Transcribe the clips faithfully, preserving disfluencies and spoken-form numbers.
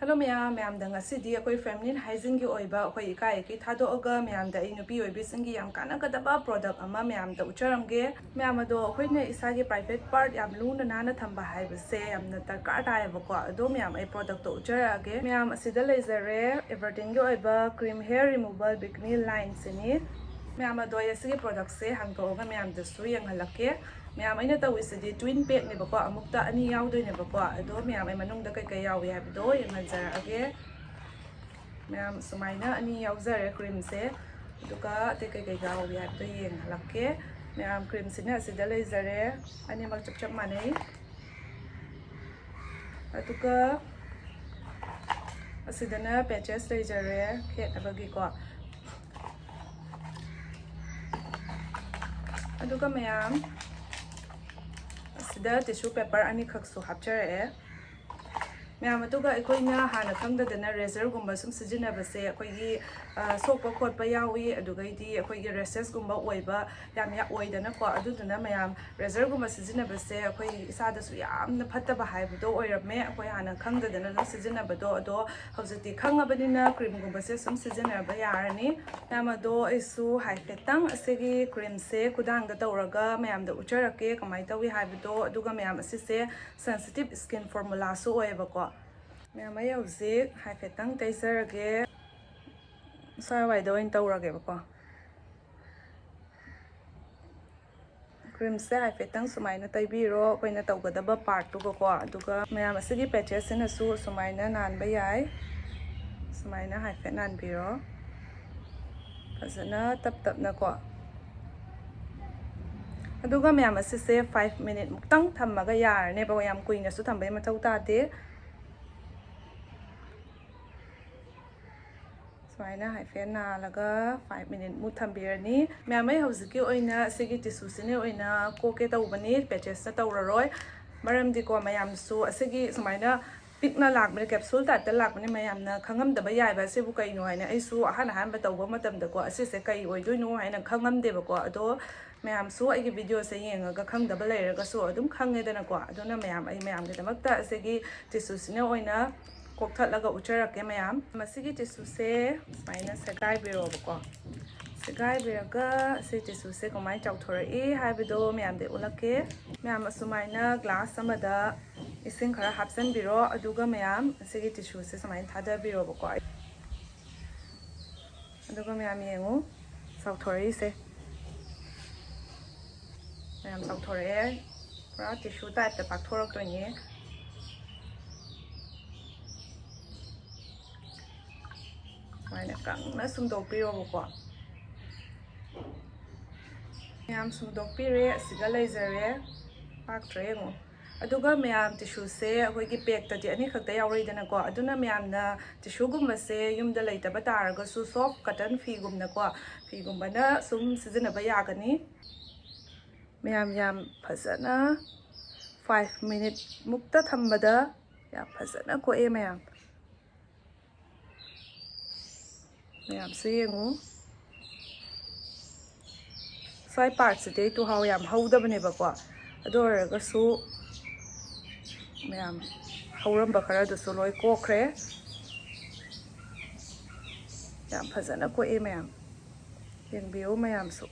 Hello ꯃꯌꯥꯝ, ꯃꯌꯥꯝꯗ ꯉꯁꯤꯗꯤ ꯑꯩꯈꯣꯏ ꯐꯦꯃꯤꯂꯤꯟ ꯍꯥꯏꯖꯤꯟꯒꯤ ꯑꯣꯏꯕ ꯑꯩꯈꯣꯏ ꯏꯀꯥꯏ ꯑꯀꯤ ꯊꯥꯗꯣꯛꯑꯒ ꯃꯌꯥꯝꯗ ꯑꯩ ꯅꯨꯄꯤ ꯑꯣꯏꯕꯤꯁꯤꯡꯒꯤ ꯌꯥꯝ ꯀꯥꯟꯅꯒꯗꯕ ꯄ꯭ꯔꯣꯗꯛ ꯑꯃ ꯃꯌꯥꯝꯗ ꯎꯠꯆꯔꯝꯒꯦ꯫ ꯃꯌꯥꯝ ꯑꯗꯣ ꯑꯩꯈꯣꯏꯅ ꯏꯁꯥꯒꯤ ꯄ꯭ꯔꯥꯏꯚꯦꯠ ꯄꯥꯔꯠ ꯌꯥꯝ ꯂꯨꯅ ꯅꯥꯟꯅ ꯊꯝꯕ ꯍꯥꯏꯕꯁꯦ ꯌꯥꯝꯅ ꯗꯔꯀꯥꯔ ꯇꯥꯏꯌꯦꯕꯀꯣ꯫ ꯑꯗꯣ ꯃꯌꯥꯝ ꯑꯩ ꯄ꯭ꯔꯣꯗꯛꯇꯣ ꯎꯠꯆꯔꯛꯑꯒꯦ꯫ ꯃꯌꯥꯝ ꯑꯁꯤꯗ ꯂꯩꯖꯔꯦ ꯑꯦꯚꯔꯗꯤꯟꯒꯤ ꯑꯣꯏꯕ ꯀ꯭ꯔꯤꯝ ꯍꯦꯌꯔ ꯔꯤꯃꯨꯚꯔ ꯕꯤꯛꯅꯤ ꯂꯥꯏꯟꯁꯤꯅꯤ꯫ ꯃꯌꯥꯝ ꯑꯗꯣ ꯑꯩ ꯑꯁꯤꯒꯤ ꯄ꯭ꯔꯣꯗꯛꯁꯦ ꯍꯥꯡꯗꯣꯛꯑꯒ ꯃꯌꯥꯝꯗꯁꯨ ꯌꯦꯡꯍꯜꯂꯛꯀꯦ꯫ ꯃꯌꯥꯝ ꯑꯩꯅ ꯇꯧꯔꯤꯁꯤꯗꯤ ꯇ꯭ꯋꯤꯟ ꯄꯦꯛꯅꯦꯕꯀꯣ, ꯑꯃꯨꯛꯇ ꯑꯅꯤ ꯌꯥꯎꯗꯣꯏꯅꯦꯕꯀꯣ꯫ ꯑꯗꯣ ꯃꯌꯥꯝ ꯑꯩ ꯃꯅꯨꯡꯗ ꯀꯩꯀꯩ ꯌꯥꯎꯏ ꯍꯥꯏꯕꯗꯣ ꯌꯦꯡꯍꯟꯖꯔꯛꯑꯒꯦ꯫ ꯃꯌꯥꯝ ꯁꯨꯃꯥꯏꯅ ꯑꯅꯤ ꯌꯥꯎꯖꯔꯦ ꯀ꯭ꯔꯤꯝꯁꯦ꯫ ꯑꯗꯨꯒ ꯑꯇꯩ ꯀꯩꯀꯩ ꯌꯥꯎꯏ ꯍꯥꯏꯕꯗꯣ ꯌꯦꯡꯍꯜꯂꯛꯀꯦ꯫ ꯃꯌꯥꯝ ꯀ꯭ꯔꯤꯝꯁꯤꯅ ꯑꯁꯤꯗ ꯂꯩꯖꯔꯦ, ꯑꯅꯤꯃꯛ ꯆꯞ ꯆꯞ ꯃꯥꯟꯅꯩ꯫ ꯑꯗꯨꯒ ꯑꯁꯤꯗꯅ ꯄꯦꯆꯦꯁ ꯂꯩꯖꯔꯦ ꯈꯦꯠꯅꯕꯒꯤꯀꯣ꯫ ꯑꯗꯨꯒ ꯃꯌꯥꯝ ꯑꯁꯤꯗ ꯇꯤꯁꯨ ꯄꯦꯄꯔ ꯑꯅꯤꯈꯛꯁꯨ ꯍꯥꯞꯆꯔꯛꯑꯦ꯫ ꯃꯌꯥꯝ ꯑꯗꯨꯒ ꯑꯩꯈꯣꯏꯅ ꯍꯥꯟꯅ ꯈꯪꯗꯗꯅ ꯔꯦꯖꯔꯒꯨꯝꯕ ꯁꯨꯝ ꯁꯤꯖꯤꯟꯅꯕꯁꯦ ꯑꯩꯈꯣꯏꯒꯤ ꯑ, ꯁꯣꯛꯄ ꯈꯣꯠꯄ ꯌꯥꯎꯏ, ꯑꯗꯨꯒꯩꯗꯤ ꯑꯩꯈꯣꯏꯒꯤ ꯔꯦꯁꯦꯁꯀꯨꯝꯕ ꯑꯣꯏꯕ ꯌꯥꯝ ꯌꯥ- ꯑꯣꯏꯗꯅꯀꯣ꯫ ꯑꯗꯨꯗꯨꯅ ꯃꯌꯥꯝ ꯔꯦꯖꯔꯒꯨꯝꯕ ꯁꯤꯖꯤꯟꯅꯕꯁꯦ ꯑꯩꯈꯣꯏ ꯏꯁꯥꯗꯁꯨ ꯌꯥꯝꯅ ꯐꯠꯇꯕ ꯍꯥꯏꯕꯗꯣ ꯑꯣꯏꯔꯝꯃꯦ, ꯑꯩꯈꯣꯏ ꯍꯥꯟꯅ ꯈꯪꯗꯗꯅ ꯑꯗꯨꯝ ꯁꯤꯖꯤꯟꯅꯕꯗꯣ꯫ ꯑꯗꯣ ꯍꯧꯖꯤꯛꯇꯤ ꯈꯪꯉꯕꯅꯤꯅ ꯀ꯭ꯔꯤꯝꯒꯨꯝꯕꯁꯦ ꯁꯨꯝ ꯁꯤꯖꯤꯟꯅꯕ ꯌꯥꯔꯅꯤ꯫ ꯃꯌꯥꯝ ꯑꯗꯣ ꯑꯩꯁꯨ ꯍꯥꯏꯐꯦꯠꯇꯪ ꯑꯁꯤꯒꯤ ꯀ꯭ꯔꯤꯝꯁꯦ ꯈꯨꯗꯥꯡꯗ ꯇꯧꯔꯒ ꯃꯌꯥꯝꯗ ꯎꯠꯆꯔꯛꯀꯦ ꯀꯃꯥꯏꯅ ꯇꯧꯏ ꯍꯥꯏꯕꯗꯣ꯫ ꯑꯗꯨꯒ ꯃꯌꯥꯝ ꯑꯁꯤꯁꯦ ꯁꯦꯟꯁꯤꯇꯤꯞ ꯁ꯭ꯀꯤꯟ ꯐꯣꯔꯃꯨꯂꯥꯁꯨ ꯑꯣꯏꯌꯦꯕꯀꯣ꯫ ꯃꯌꯥꯝ ꯑꯩ ꯍꯧꯖꯤꯛ ꯍꯥꯏꯐꯦꯠꯇꯪ ꯇꯩꯖꯔꯒꯦ꯫ ꯁ꯭ꯋꯥꯏꯋꯥꯏꯗ ꯑꯣꯏꯅ ꯇꯧꯔꯒꯦꯕꯀꯣ꯫ ꯀ꯭ꯔꯤꯝꯁꯦ ꯍꯥꯏꯐꯦꯠꯇꯪ ꯁꯨꯃꯥꯏꯅ ꯇꯩꯕꯤꯔꯣ, ꯑꯩꯈꯣꯏꯅ ꯇꯧꯒꯗꯕ ꯄꯥꯔꯠꯇꯨꯒꯀꯣ꯫ ꯑꯗꯨꯒ ꯃꯌꯥꯝ ꯑꯁꯤꯒꯤ ꯄꯦꯆꯦꯁꯁꯤꯅꯁꯨ ꯁꯨꯃꯥꯏꯅ ꯅꯥꯟꯕ ꯌꯥꯏ꯫ ꯁꯨꯃꯥꯏꯅ ꯍꯥꯏꯐꯦꯠ ꯅꯥꯟꯕꯤꯔꯣ꯫ ꯐꯖꯅ ꯇꯞ ꯇꯞꯅꯀꯣ꯫ ꯑꯗꯨꯒ ꯃꯌꯥꯝ ꯑꯁꯤꯁꯦ ꯐꯥꯏꯚ ꯃꯤꯅꯤꯠ ꯃꯨꯛꯇꯪ ꯊꯝꯃꯒ ꯌꯥꯔꯅꯦꯕ, ꯌꯥꯝ ꯀꯨꯏꯅꯁꯨ ꯊꯝꯕꯩ ꯃꯊꯧ ꯇꯥꯗꯦ꯫ ꯁꯨꯃꯥꯏꯅ ꯍꯥꯏꯐꯦꯠ ꯅꯥꯜꯂꯒ ꯐꯥꯏꯚ ꯃꯤꯅꯤꯠ ꯃꯨꯛ ꯊꯝꯕꯤꯔꯅꯤ꯫ ꯃꯌꯥꯝ ꯑꯩ ꯍꯧꯖꯤꯛꯀꯤ ꯑꯣꯏꯅ ꯑꯁꯤꯒꯤ ꯇꯤꯁꯨꯁꯤꯅ ꯑꯣꯏꯅ ꯀꯣꯛꯀꯦ ꯇꯧꯕꯅꯤ, ꯄꯦꯆꯦꯁꯇ ꯇꯧꯔꯔꯣꯏ꯫ ꯃꯔꯝꯗꯤꯀꯣ ꯃꯌꯥꯝꯁꯨ ꯑꯁꯤꯒꯤ ꯁꯨꯃꯥꯏꯅ ꯄꯤꯛꯅ ꯂꯥꯛꯄꯅꯦ, ꯀꯦꯞꯁꯨꯜ ꯇꯥꯏꯞꯇ ꯂꯥꯛꯄꯅꯦ, ꯃꯌꯥꯝꯅ ꯈꯪꯉꯝꯗꯕ ꯌꯥꯏꯕ꯫ ꯑꯁꯤꯕꯨ ꯀꯩꯅꯣ ꯍꯥꯏꯅ ꯑꯩꯁꯨ ꯑꯍꯥꯟ ꯑꯍꯥꯟꯕ ꯇꯧꯕ ꯃꯇꯝꯗꯀꯣ ꯑꯁꯤꯁꯦ ꯀꯩ ꯑꯣꯏꯗꯣꯏꯅꯣ ꯍꯥꯏꯅ ꯈꯪꯉꯝꯗꯦꯕꯀꯣ꯫ ꯑꯗꯣ ꯃꯌꯥꯝꯁꯨ ꯑꯩꯒꯤ ꯚꯤꯗꯤꯑꯣꯁꯦ ꯌꯦꯡꯉꯒ ꯈꯪꯗꯕ ꯂꯩꯔꯒꯁꯨ ꯑꯗꯨꯝ ꯈꯪꯉꯦꯗꯅꯀꯣ꯫ ꯑꯗꯨꯅ ꯃꯌꯥꯝ ꯑꯩ ꯃꯌꯥꯝꯒꯤꯗꯃꯛꯇ ꯑꯁꯤꯒꯤ ꯇꯤꯁꯨꯁꯤꯅ ꯑꯣꯏꯅ ꯄꯣꯛꯊꯠꯂꯒ ꯎꯠꯆꯔꯛꯀꯦ ꯃꯌꯥꯝ꯫ ꯃꯁꯤꯒꯤ ꯇꯤꯁꯨꯁꯦ ꯁꯨꯃꯥꯏꯅ ꯁꯦꯒꯥꯏꯕꯤꯔꯣꯕꯀꯣ꯫ ꯁꯦꯒꯥꯏꯕꯤꯔꯒ ꯁꯤ ꯇꯤꯁꯨꯁꯦ ꯀꯃꯥꯏꯅ ꯆꯥꯎꯊꯣꯔꯛꯏ ꯍꯥꯏꯕꯗꯣ ꯃꯌꯥꯝꯗ ꯎꯠꯂꯛꯀꯦ꯫ ꯃꯌꯥꯝ ꯑꯁꯨꯃꯥꯏꯅ ꯒ꯭ꯂꯥꯁ ꯑꯃꯗ ꯏꯁꯤꯡ ꯈꯔ ꯍꯥꯞꯆꯤꯟꯕꯤꯔꯣ, ꯑꯗꯨꯒ ꯃꯌꯥꯝ ꯁꯤꯒꯤ ꯇꯤꯁꯨꯁꯦ ꯁꯨꯃꯥꯏꯅ ꯊꯥꯗꯕꯤꯔꯣꯕꯀꯣ꯫ ꯑꯗꯨꯒ ꯃꯌꯥꯝ ꯌꯦꯡꯉꯨ, ꯆꯥꯎꯊꯣꯔꯛꯏꯁꯦ꯫ ꯃꯌꯥꯝ ꯆꯥꯎꯊꯣꯔꯛꯑꯦ, ꯄꯨꯔꯥ ꯇꯤꯁꯨ ꯇꯥꯏꯞꯇ ꯄꯥꯛꯊꯣꯔꯛꯇꯣꯏꯅꯦ꯫ ꯁꯨꯃꯥꯏꯅ ꯀꯪꯅ ꯁꯨꯝꯗꯣꯛꯄꯤꯔꯣꯕꯀꯣ꯫ ꯃꯌꯥꯝ ꯁꯨꯝꯗꯣꯛꯄꯤꯔꯦ, ꯑꯁꯤꯒ ꯂꯩꯖꯔꯦ꯫ ꯄꯥꯛꯇ꯭ꯔꯥ ꯌꯦꯡꯉꯣ꯫ ꯑꯗꯨꯒ ꯃꯌꯥꯝ ꯇꯤꯁꯨꯁꯦ ꯑꯩꯈꯣꯏꯒꯤ ꯄꯦꯛꯇꯗꯤ ꯑꯅꯤꯈꯛꯇ ꯌꯥꯎꯔꯛꯏꯗꯅꯀꯣ, ꯑꯗꯨꯅ ꯃꯌꯥꯝꯅ ꯇꯤꯁꯨꯒꯨꯝꯕꯁꯦ ꯌꯨꯝꯗ ꯂꯩꯇꯕ ꯇꯥꯔꯒꯁꯨ soft cotton ꯐꯤꯒꯨꯝꯅꯀꯣ, ꯐꯤꯒꯨꯝꯕꯅ ꯁꯨꯝ ꯁꯤꯖꯤꯟꯅꯕ ꯌꯥꯒꯅꯤ꯫ ꯃꯌꯥꯝ ꯌꯥꯝ ꯐꯖꯅ five minute ꯃꯨꯛꯇ ꯊꯝꯕꯗ ꯌꯥꯝ ꯐꯖꯅ ꯀꯣꯛꯑꯦ ꯃꯌꯥꯝ꯫ ꯃꯌꯥꯝꯁꯨ ꯌꯦꯡꯉꯨ꯫ ꯁ꯭ꯋꯥꯏ ꯄꯥꯔꯠꯁꯤꯗꯤ ꯑꯩ ꯇꯨꯍꯥꯎ ꯌꯥꯝ ꯍꯧꯗꯕꯅꯦꯕꯀꯣ, ꯑꯗꯨ ꯑꯣꯏꯔꯒꯁꯨ ꯃꯌꯥꯝ ꯍꯧꯔꯝꯕ ꯈꯔꯗꯨꯁꯨ ꯂꯣꯏ ꯀꯣꯛꯈ꯭ꯔꯦ꯫ ꯌꯥꯝ ꯐꯖꯅ ꯀꯣꯛꯑꯦ ꯃꯌꯥꯝ꯫ ꯌꯦꯡꯕꯤꯌꯨ ꯃꯌꯥꯝꯁꯨ꯫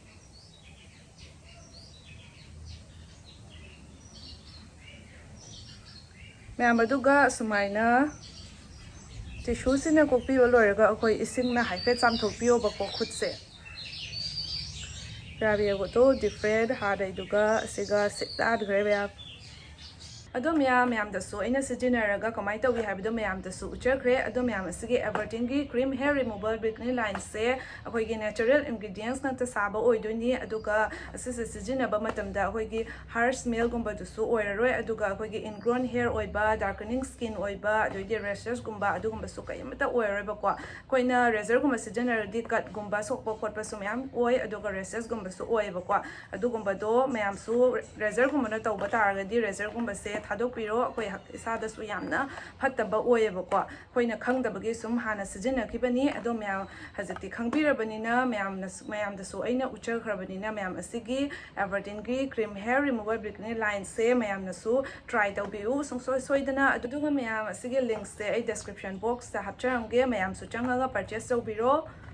ꯃꯌꯥꯝ, ꯑꯗꯨꯒ ꯁꯨꯃꯥꯏꯅ ꯇꯤꯁꯨꯁꯤꯅ ꯀꯣꯛꯄꯤꯕ ꯂꯣꯏꯔꯒ ꯑꯩꯈꯣꯏ ꯏꯁꯤꯡꯅ ꯍꯥꯏꯐꯦꯠ ꯆꯥꯝꯊꯣꯛꯄꯤꯌꯣꯕꯀꯣ ꯈꯨꯠꯁꯦ꯫ ꯌꯥꯕꯤꯔꯕꯗꯣ ꯗꯤꯐ꯭ꯔꯦꯟ ꯍꯥꯟꯅꯩꯗꯨꯒ ꯑꯁꯤꯒ ꯁꯤꯠ ꯅꯥꯟꯈ꯭ꯔꯦ ꯃꯌꯥꯝ꯫ ꯑꯗꯣ ꯃꯌꯥꯝ, ꯃꯌꯥꯝꯗꯁꯨ ꯑꯩꯅ ꯁꯤꯖꯤꯟꯅꯔꯒ ꯀꯃꯥꯏꯅ ꯇꯧꯏ ꯍꯥꯏꯕꯗꯣ ꯃꯌꯥꯝꯗꯁꯨ ꯎꯠꯆꯈ꯭ꯔꯦ꯫ ꯑꯗꯣ ꯃꯌꯥꯝ, ꯑꯁꯤꯒꯤ ꯑꯦꯚꯔꯇꯤꯟꯒꯤ cream hair removal ꯕ꯭ꯔꯤꯛꯅꯤ ꯂꯥꯏꯟꯁꯦ ꯑꯩꯈꯣꯏꯒꯤ natural ingredients ꯉꯥꯛꯇ ꯁꯥꯕ ꯑꯣꯏꯗꯣꯏꯅꯤ꯫ ꯑꯗꯨꯒ ꯑꯁꯤꯁꯦ ꯁꯤꯖꯤꯟꯅꯕ ꯃꯇꯝꯗ ꯑꯩꯈꯣꯏꯒꯤ harsh smell ꯒꯨꯝꯕꯗꯨꯁꯨ ꯑꯣꯏꯔꯔꯣꯏ꯫ ꯑꯗꯨꯒ ꯑꯩꯈꯣꯏꯒꯤ ingrown hair ꯑꯣꯏꯕ, darkening skin ꯑꯣꯏꯕ, ꯑꯗꯩꯗꯤ rashes ꯀꯨꯝꯕ ꯑꯗꯨꯒꯨꯝꯕꯁꯨ ꯀꯩꯝꯇ ꯑꯣꯏꯔꯔꯣꯏꯕꯀꯣ꯫ ꯑꯩꯈꯣꯏꯅ razor ꯒꯨꯝꯕ ꯁꯤꯖꯤꯟꯅꯔꯗꯤ cut ꯀꯨꯝꯕ ꯁꯣꯛꯄ ꯈꯣꯠꯄꯁꯨ ꯃꯌꯥꯝ ꯑꯣꯏ, ꯑꯗꯨꯒ rashes ꯀꯨꯝꯕꯁꯨ ꯑꯣꯏꯌꯦꯕꯀꯣ꯫ ꯑꯗꯨꯒꯨꯝꯕꯗꯣ ꯃꯌꯥꯝꯁꯨ razor ꯒꯨꯝꯕꯅ ꯇꯧꯕ ꯇꯥꯔꯒꯗꯤ razor ꯒꯨꯝꯕꯁꯦ ꯊꯥꯗꯣꯛꯄꯤꯔꯣ꯫ ꯑꯩꯈꯣꯏ ꯍꯛ- ꯏꯁꯥꯗꯁꯨ ꯌꯥꯝꯅ ꯐꯠꯇꯕ ꯑꯣꯏꯌꯦꯕꯀꯣ꯫ ꯑꯩꯈꯣꯏꯅ ꯈꯪꯗꯕꯒꯤ ꯁꯨꯝ ꯍꯥꯟꯅ ꯁꯤꯖꯤꯟꯅꯈꯤꯕꯅꯤ꯫ ꯑꯗꯣ ꯃꯌꯥꯝ ꯍꯧꯖꯤꯛꯇꯤ ꯈꯪꯕꯤꯔꯕꯅꯤꯅ, ꯃꯌꯥꯝꯅꯁꯨ, ꯃꯌꯥꯝꯗꯁꯨ ꯑꯩꯅ ꯎꯠꯆꯈ꯭ꯔꯕꯅꯤꯅ, ꯃꯌꯥꯝ ꯑꯁꯤꯒꯤ Everteenꯒꯤ cream hair removal bikini lineꯁꯦ ꯃꯌꯥꯝꯅꯁꯨ try ꯇꯧꯕꯤꯌꯨ ꯁꯨꯡꯁꯣꯏ ꯁꯣꯏꯗꯅ꯫ ꯑꯗꯨꯒ ꯃꯌꯥꯝ ꯑꯁꯤꯒꯤ linksꯁꯦ ꯑꯩ description boxꯇ ꯍꯥꯞꯆꯔꯝꯒꯦ, ꯃꯌꯥꯝꯁꯨ ꯆꯪꯉꯒ purchase ꯇꯧꯕꯤꯔꯣ꯫